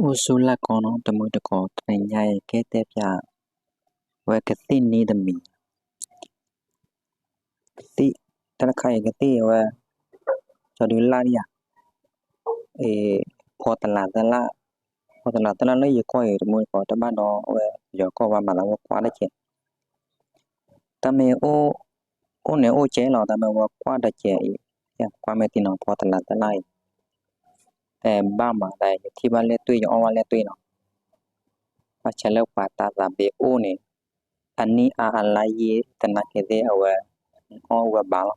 အိၣ်ဆူၣ်လၢ်ကီနီၤ တမုၢ်တကိး တနံၤညါအံၤ ကဟဲတဲပၠး ဝဲကသံၣ်နံၤတမံၤ ကသံၣ် တၢ်တခါအံၤ ကသံၣ်ဝဲ ကၠီဒုလၢ်ဒံးဧါ, ဖီတလးသလၢ်, ဖီတလးသလၢ်လၢယကီၢ်အံၤ တမုၢ်တကိး တဘၣ်ဒီးဝဲ ယီၤကီၢ်ဘၣ်မၤသးဝဲကွၢ်တကဲး, တၢ်မ့ၢ် အိၣ်န့ၣ်အိၣ်ကဲလီၤ တၢ်မ့ၢ်ဝဲကွၢ်တကဲးအံၤ, ကွၢ်မ့ၢ်တံၢ်နီၤ ဖီတလးသလၢ်အံၤ, တဘၣ်မး တၢ်ယထံၣ်ဘၣ်လဲၣ်တွ့ၢ် ယအီၣ်ဘၣ်လဲၣ်တွ့ၢ်နီၤ, ဘၣ်ဆၣ်လၢပှၤတၢ်သးဘ့ၣ်အိၣ်န့ၣ် အနံၣ်အါအလါယံာ် တနာ်က့ၤသ့ၣ် အဝဲ အီၣ်ဝဲဘၣ်လီၤ,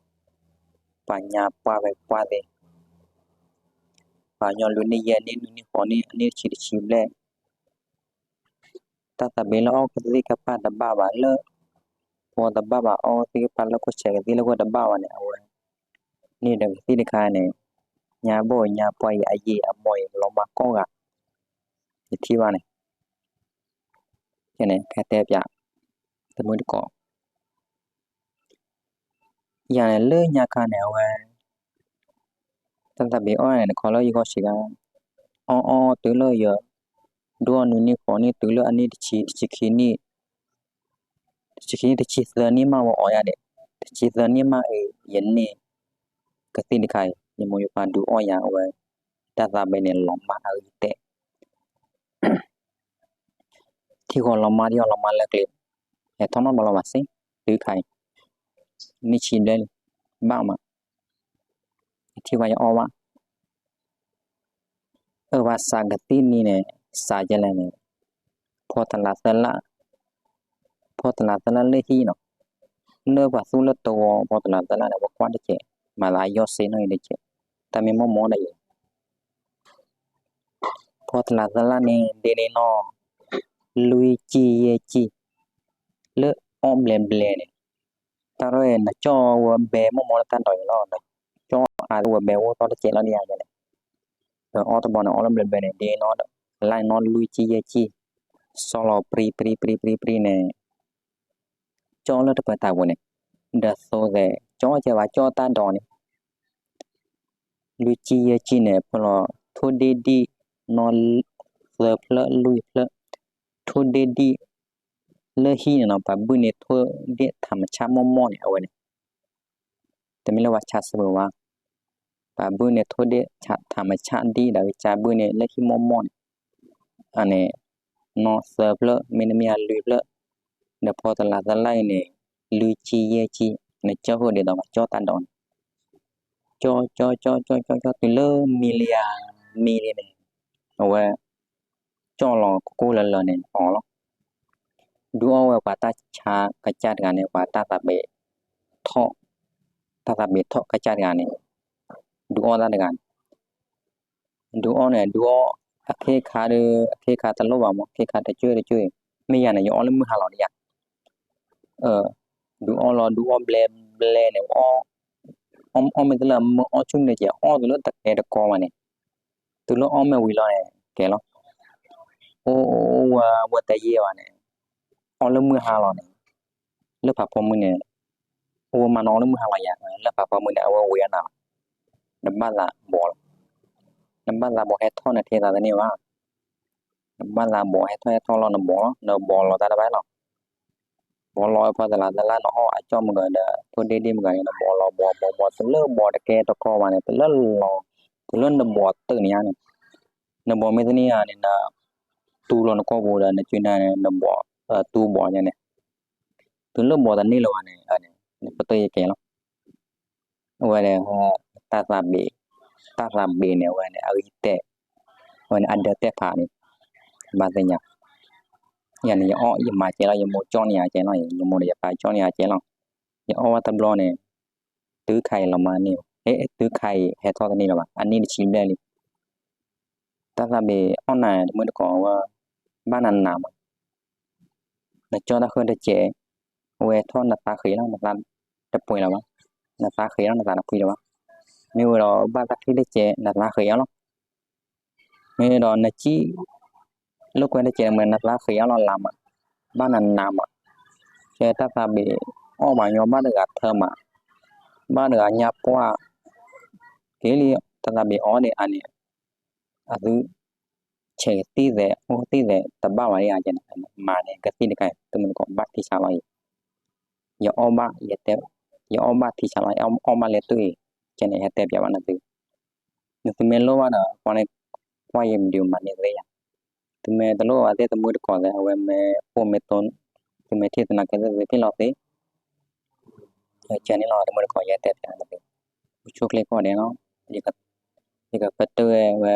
ပှၤညါပှၢ်ဝဲပှၢ်သ့ၣ်, ပှၤကညီလွံၢ်နံၣ်ယဲၢ်နံၣ်နွံနံၣ်ဃိးနံၣ် အနံၣ်တဆံတဆံဘျဲၣ် တၢ်သးဘ့ၣ်လၢအီၣ်ကသံၣ်ကပၢ်တဘၣ်ဘၣ်လၢ ပှၤတဘၣ်ဘၣ် အီၣ်သံၣ်ကပၢ်လၢခိၣ်ဆဲးကသံၣ်လၢဝဲတဘၣ်ဘၣ်န့ၣ် အဝဲ န့ၣ်ဒီးကသံၣ်တခါန့ၣ် ညါဘီၣ်ညါပှၢ်အံၤ အယံာ်အမီၢ်အံၤ လီၤမၢ်ကိးဂၤ ယထံၣ်ဘၣ်န့ၣ် ကဲန့ၣ် ကတဲပၠး တမုၢ်တကိး ယၤန့ၣ် လၢညါခါန့ၣ် အဝဲ တၢ်သးဘ့ၣ်အီၣ်န့ၣ် တခီလၢယဂီၢ်ဆံးခါ အီၣ်အီၣ်တုၤလၢယ ဒိၣ်အီၣ်နွံနံၣ်ဃိးနံၣ် တုၤလၢအနံၣ်တဆံ တဆံခံနံၣ် တဆံခံနံၣ် တဆံသၢနံၣ်မး ဝဲအီၣ်ယၤဒဲး, တဆံသၢနံၣ်မးအံၤ ယန့ၢ် ကသံၣ်တခါအံၤ ယမိၢ်ယပၢ်ဒုးအီၣ်ယၤ အဝဲ တၢ်သးဘ့ၣ်န့ၣ် လီၤမၢ်အဂ့ၤတဲာ် ထံၣ်ဃီလီၤမၢ် ထံၣ်ဃီလီၤမၢ်လၢကျဲ, ဟဲထီၣ်နီတဘျီလၢၤဘၣ်စ့ၢ်, တုၤခါအံၤ နံၣ်ဆံဘျဲၣ်လံ, ဘၣ်မး, ယထံၣ်ဘၣ်ယအီၣ်ဘၣ်, အၢ ဘၣ်ဆၣ်ကသံၣ်နံၤန့ၣ် စးကဲလဲၣ်န့ၣ်, ဖီတလးသလၢ်, ဖီတလးသလၢ်လၢဟံၣ်နီၤ, လၢပှၤသူၣ်လၢတဝီ ဖီတလးသလၢ်န့ၣ် ပကွၢ်တကဲး, မၤသးယီၢ်စ့နီၣ်အံၤတကဲး, တၢ်မ့ၢ်မီၢ်မီၢ်ဒီးအံၤ ဖီတလးသလၢ်န့ၣ် ဒ်န့ၣ်နီၤ, လွံၢ်ကံၢ်ယဲၢ်ကံၢ်, လၢအီၣ်ဘျဲးဘျဲးန့ၣ်, တၢ်ရဲၣ် နကၠီၣ်ဝဲဘဲမီၢ်မီၢ်လၢတၢ်ဒိးအံၤလီၤ, နကၠီၣ်အါဝဲဘဲအိၣ်သီတကဲးလီၤဒ်ယၤန့ၣ်, ဒီးအီၣ်တဘျီန့ၣ် အီၣ်လၢဘျဲးဘျဲးန့ၣ် ဒ်နီၤဒီး လၢနီၤလွံၢ်ကံၢ်ယဲၢ်ကံၢ်, စီလီၤပြံပြံပြံပြံပြံန့ၣ် ကၠီၣ်လၢတပၢၤတၢ်ပူၤန့ၣ်, ဒီးသိးသဲး ကၠီၣ်ကဲဘၣ်ကၠီၣ်တၢ်ဒိးန့ၣ်, လွံၢ်ကံၢ်ယဲၢ်ကံၢ်န့ၣ် ဖဲလီၤ ထိၣ်ဒ့ၣ်ဒံၣ်, နီၤသၢဖျၢၣ်လွံၢ်ဖျၢၣ်, ထိၣ်ဒ့ၣ်ဒံၣ်, လၢဟံၣ်န့ၣ်နီၤ ပှၤဘုၣ်န့ၢ်ထိၣ်ဒ့ၣ်ထးမဆၣ်မီၢ်မီၢ်န့ၣ် အဝဲန့ၣ် တမ့ၢ်လၢပှၤဆါစၢၤဘၣ်, ပှၤဘုၣ်န့ၢ်ထိၣ်ဒ့ၣ်ထးမဆၣ်ဒံၣ်ဒီး ကစၢ်ဘုၣ်န့ၢ်လၢဟံၣ်မီၢ်မီၢ်န့ၣ်, အန့ၣ်, နီၤသၢဖျၢၣ် မ့တမ့ၢ်အလွံၢ်ဖျၢၣ်, ဒီးဖီတလးသလၢ်အံၤန့ၣ်, လွံၢ်ကံၢ်ယဲၢ်ကံၢ်, နကၠီၣ်ဃိဒ်သိးမးကၠီၣ်တၢ်ဒိးန့ၣ်, ကၠီၣ်ကၠီၣ်ကၠီၣ်ကၠီၣ်ကၠီၣ်ကၠီၣ်တုၤလၢမံလံဧါ, မံလံန့ၣ်, အဝဲ ကၠီၣ်လီၤကိၢ်ကိၢ်လၢၤလၢၤန့ၣ် အီၣ်လီၤ, ဒုးအီၣ်ဝဲပှၤတၢ်ဆါကစၢ်တဂၤန့ၣ် ပှၤတၢ်သးဘ့ၣ်ထီၣ်, တၢ်သးဘ့ၣ်ထီၣ်ကစၢ်တဂၤန့ၣ်, ဒုးအီၣ်တၢ်တဂၤန့ၣ်, ဒုးအီၣ်န့ၣ် ဒုးအီၣ်, အခ့ခါဒီး အခ့ခါတလိၣ်ဘၣ်မး အခ့ခါတကၠွ့တကၠွ့, မ့ၢ်ယၤန့ၣ် ယအီၣ်လၢမုၢ်ဟါလီၤဒ်ယၤ, ဒုးအီၣ်လီၤ ဒုးအီၣ်ဘျဲဘျဲန့ၣ် အီၣ်မ့ၢ်တလၢမုၢ်အီၣ်ဆူၣ်န့ၣ်ကဲ အီၣ်တုၤလၢတကဲတကီဘၣ်န့ၣ်, တုၤလၢအီၣ်မ့ၢ်ဝံၤလီၤန့ၣ် ကဲလီၤ, အိၣ်ဝဲတယံာ်ဘၣ်န့ၣ်, အီၣ်လၢမုၢ်ဟါလီၤန့ၣ်, လၢဖးဖီမုၢ်န့ၣ်, အိၣ်ဝဲမးနီၤ အီၣ်လၢမုၢ်ဟါလီၤယၤ လၢဖးဖီမုၢ်န့ၣ် အဝဲဝံၤအနၤလီၤ, နဘၣ်သးဘီးလီၤ, နဘၣ်သးဘီးဟဲထီၣ်န့ၣ် ထဲသးတန့ၢ်ဘၣ် နဘၣ်သးဘီးဟဲထီၣ်ဟဲထီၣ်လီၤ နဘီးလီၤ နဘီးလီၤတၢ်တဘၣ်လီၤ, ဘီးလီၤဝဲဖီတလးသလၢ် နအီၣ်အကၠီၣ်မုၢ်ဂီၤဒီး ထိၣ်ဒ့ၣ်ဒံၣ်မုၢ်ဂီၤန့ၣ် နဘီးလီၤဘီးဘီးဘီး တုၤလၢဘီးတကဲတကီဘၣ်န့ၣ် တုၤလၢလီၤ, တုၤလၢနဘီးတၢၢ်န့ၣ်ဧါန့ၣ်, နဘီးမ့ၢ်တန့ၢ်ဧါန့ၣ် နတူၢ်လီၤနကိာ်ပူၤဒီး နစုနၤန့ၣ် နဘီး, တူၢ်ဘီးညါန့ၣ်, တုၤလၢဘီးတန့ၢ်လၢၤဘၣ်န့ၣ်, နပတၢၢ်ယကဲလီၤ အဝဲန့ၣ် တၢ်သးဘ့ၣ်, တၢ်သးဘ့ၣ်န့ၣ် အဝဲန့ၣ် အဂ့ၤတဲာ်, အဝဲန့ၣ် အဒၢးတဲာ်ဖးန့ၣ်, ဘၣ်သ့ၣ်ညါ, ယၤန့ၣ် ယအီၣ်ယမၤကဲလီၤ ယမိၢ်ကၠီၣ်န့ၢ်ယၤကဲလီၤ ယမိၢ်ဒီးယပၢ်ကၠီၣ်န့ၢ်ယၤကဲလီၤ, ယအီၣ်ဝဲတဘျီန့ၣ်, တုၤခါအံၤလီၤမၢ်န့ၣ်, တုၤခါအံၤဟဲထီၣ်တန့ၢ်လၢၤဘၣ် အနံၣ်တဆံဘျဲၣ်လံ တၢ်သးဘ့ၣ်အီၣ်နၤတမုၢ်တကိးဝဲ, ဘၣ်နၤနၤမး, နကၠီၣ်တၢ်ဃၢတကဲး, အဝဲထီၣ်နသးဃ့လီၤ နသးတပှဲၤလၢၤဘၣ်, နသးဃ့လီၤ နသးတပှဲၤလၢၤဘၣ်, မ့ၢ်ဝဲဒီးဘၣ်တၢ်ချံတကဲး နသးဃ့အီၤလီၤ, မ့ၢ်ဒီးနကၠီၣ် လိာ်ကွဲတကဲးမ့ၢ် နသးဃ့အီၤလီၤလၢ်မး, ဘၣ်နၤနၤမး, ကဲတၢ်သးဘ့ၣ်အီၣ်ပှၤညီဘၣ်တဂၤထၢမး, ဘၣ်တဂၤညါပှၢ်, က့ၤလံ တၢ်သးဘ့ၣ်အီၣ်ဒံးအါန့ၣ်, အသု ဆဲးကသံၣ်သဲး အီၣ်ကသံၣ်သဲး တဘၣ်ဝဲဒၣ်ယၤန့ၣ်, မၤန့ၣ် ကသံၣ်တခါအံၤ သုမုၢ်တကိးဘၣ်ထံဆးလီၤအံၤ, ယအီၣ်ဘၣ်, ယအီၣ်ဘၣ်ထံဆးလီၤ, အီၣ်ဘၣ်လၢတူၢ်အံၤ, ကဲန့ၣ် ယဟဲတဲပၠးဘၣ်နသု, နသုမ့ၢ်လိၣ်ဘၣ်ဒီး ကွၢ်န့ၣ်, ကွၢ်ယမံၤဒုးမၤန့ၢ်သ့ယၤ, သုမ့ၢ်တလိၣ်ဘၣ်သ့ၣ် သုမုၢ်တကိးသ့ၣ် အဝဲမ့ၢ်ပိၢ်မ့ၢ်တိ, သုမ့ၢ်ထံၣ်သနာ်က့ သုက့ၤလီၤသ့ ကဲန့ၣ်လီၤ တမုၢ်တကိး ယဟဲတဲပၠးနသု, အိၣ်ဆူၣ်အိၣ်ချ့ကိးဂၤဒဲးလီၤ, ယကပတုာ်ဝဲ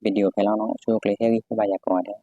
video ဖဲလီၤနီၤ, အိၣ်ဆူၣ်အိၣ်ချ့ ဟ့ၣ်ဂံၢ်ဟ့ၣ်ဘါယၤကိးဂၤဒဲး